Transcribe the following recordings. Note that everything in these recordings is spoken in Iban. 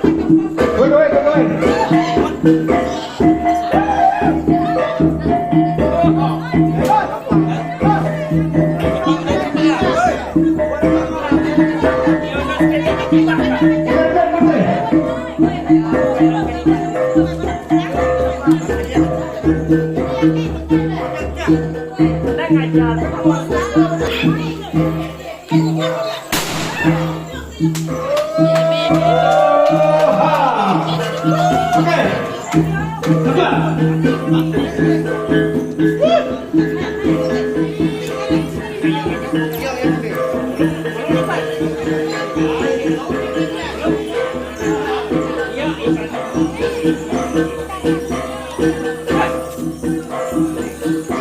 Goi goi goi.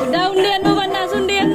Udah undian bebandas undin.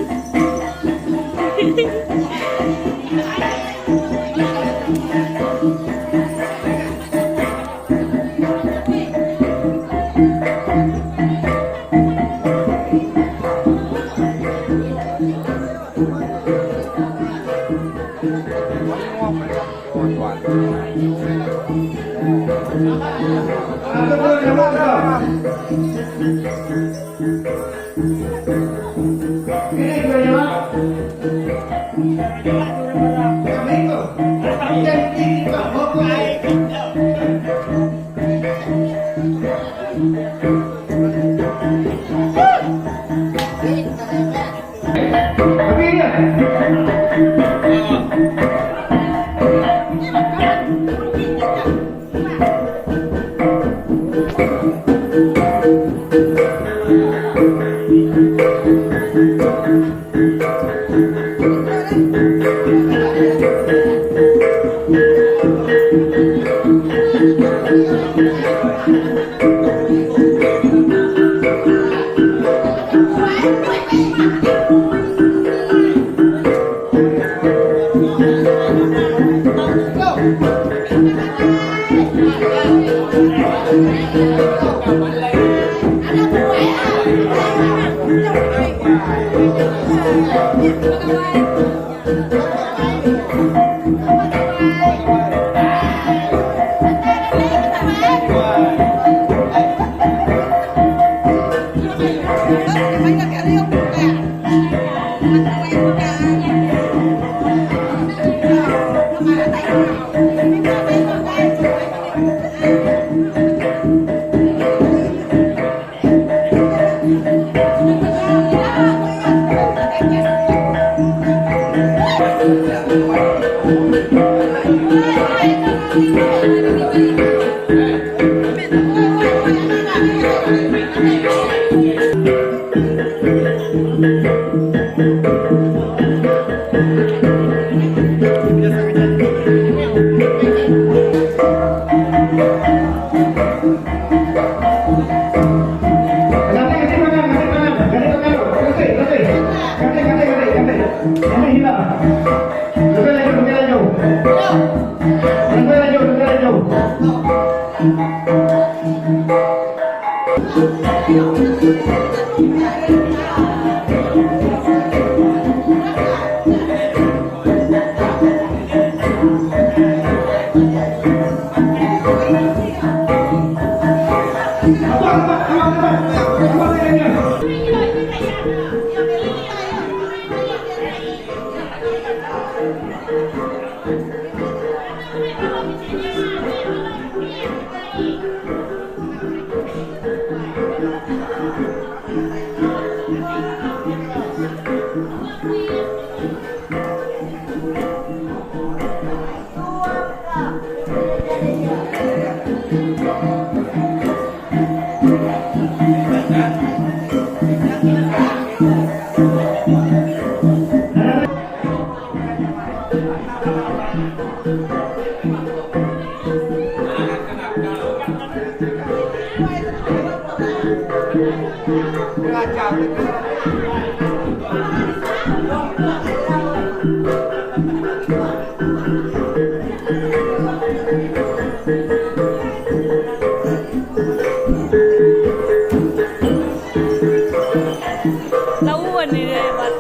Laun ni dia hebat.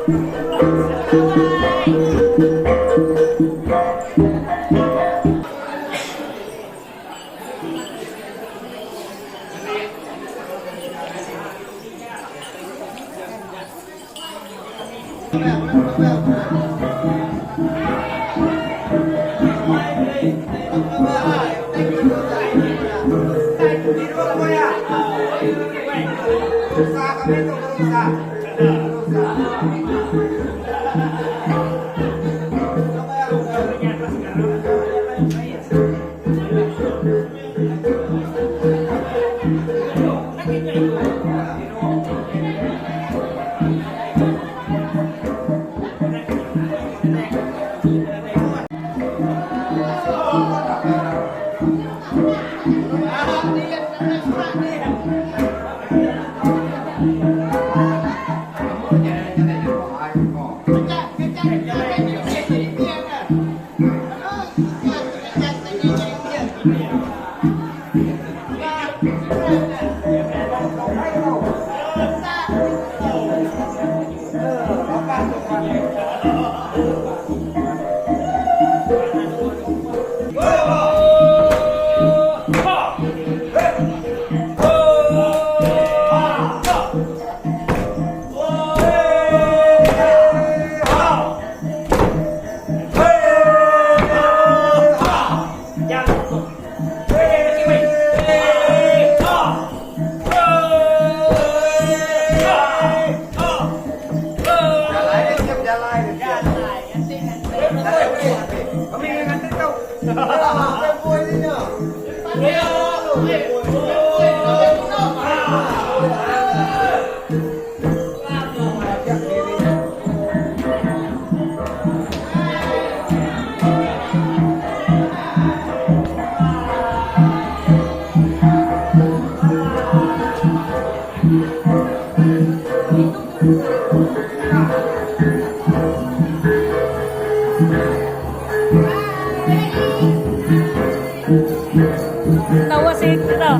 Lawas eh ito.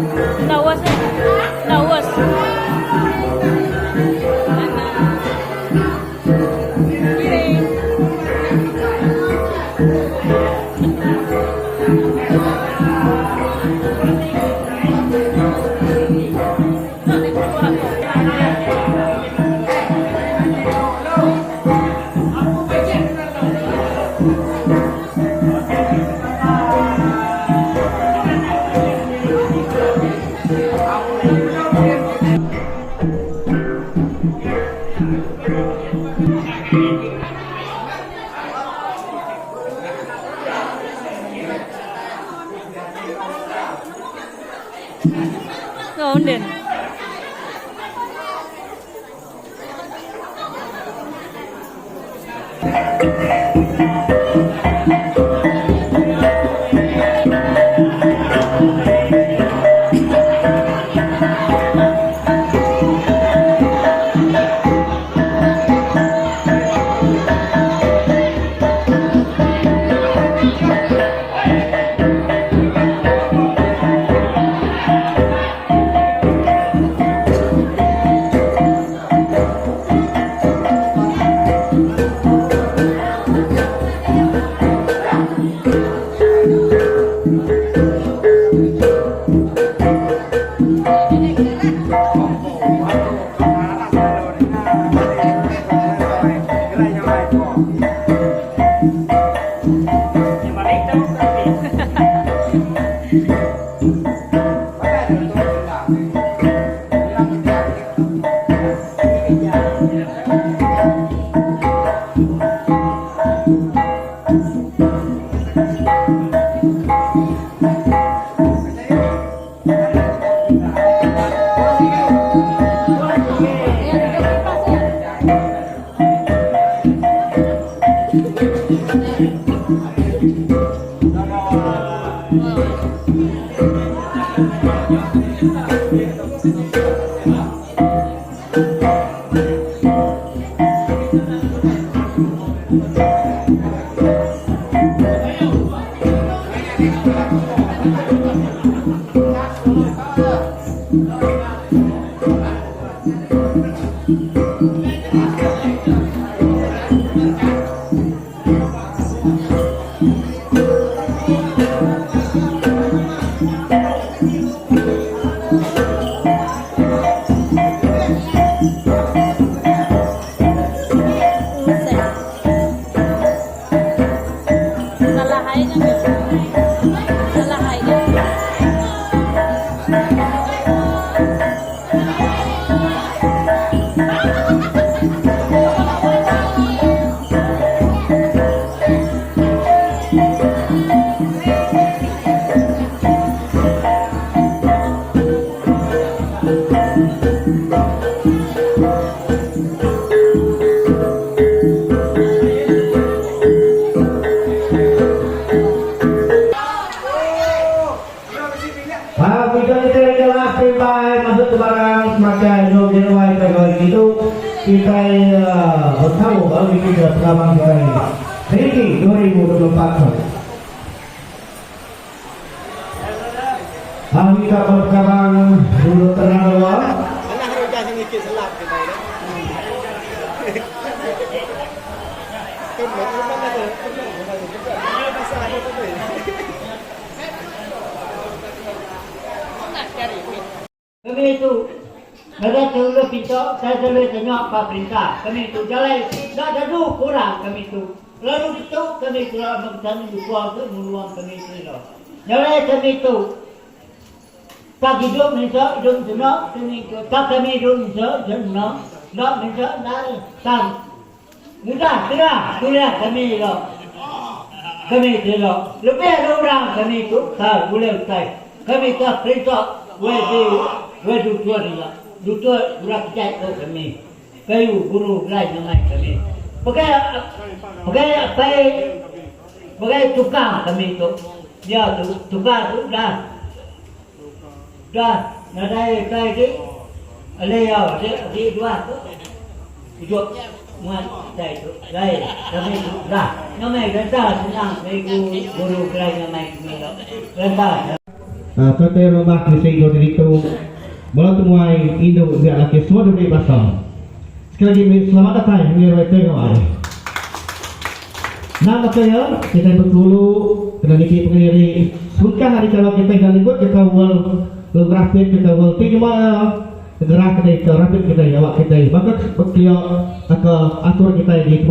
Lawas eh. Lawas. Kiring. So, din. Kitai betau baru kita pengabang kitai Riki 2024 tu. Ahli kapal pengabang dulu tenang dua. Kami tu nadai terlalu pinta, saya terlalu tanya pa perintah. Kami tu jalai enda dadu kurang kami tu. Lalu tu kami kula mengkani lukuang tu nulung kami tu ila. Jalai kami tu tak idup minta idup sena kami tu tak kami idup minta sena enda minta enda tang mudah kena kuliah kami ila. Kami tu ila lebih ari orang kami tu ka bulih utai. Kami ka perintah YB wai dutur ila. Dutur urang kitai tu kami. Kayu guru belai ngemai kami. Pegai pegai apai pegai tukang kami tu. Dia tu tukang tu dah dah nadai utai agi alai iya agi agi dua tu idup muat utai tu lai kami tu dah ngemai renta senang kayu guru belai ngemai kami ila renta. Serta rumah bisi enggau ditu bala temuai indu biak laki semua diberi basa. Sekali agi meri selamat datai ngagai ruai Tengau Ai. Endang baka iya kitai betulu kena niki pengeliri sebengkah ari chara kitai enda lembut ke kaul lalu ngerapit ke kaul ti nyema iya gerah kitai ke rapit kitai awak kitai baka kelia ke atur kitai di.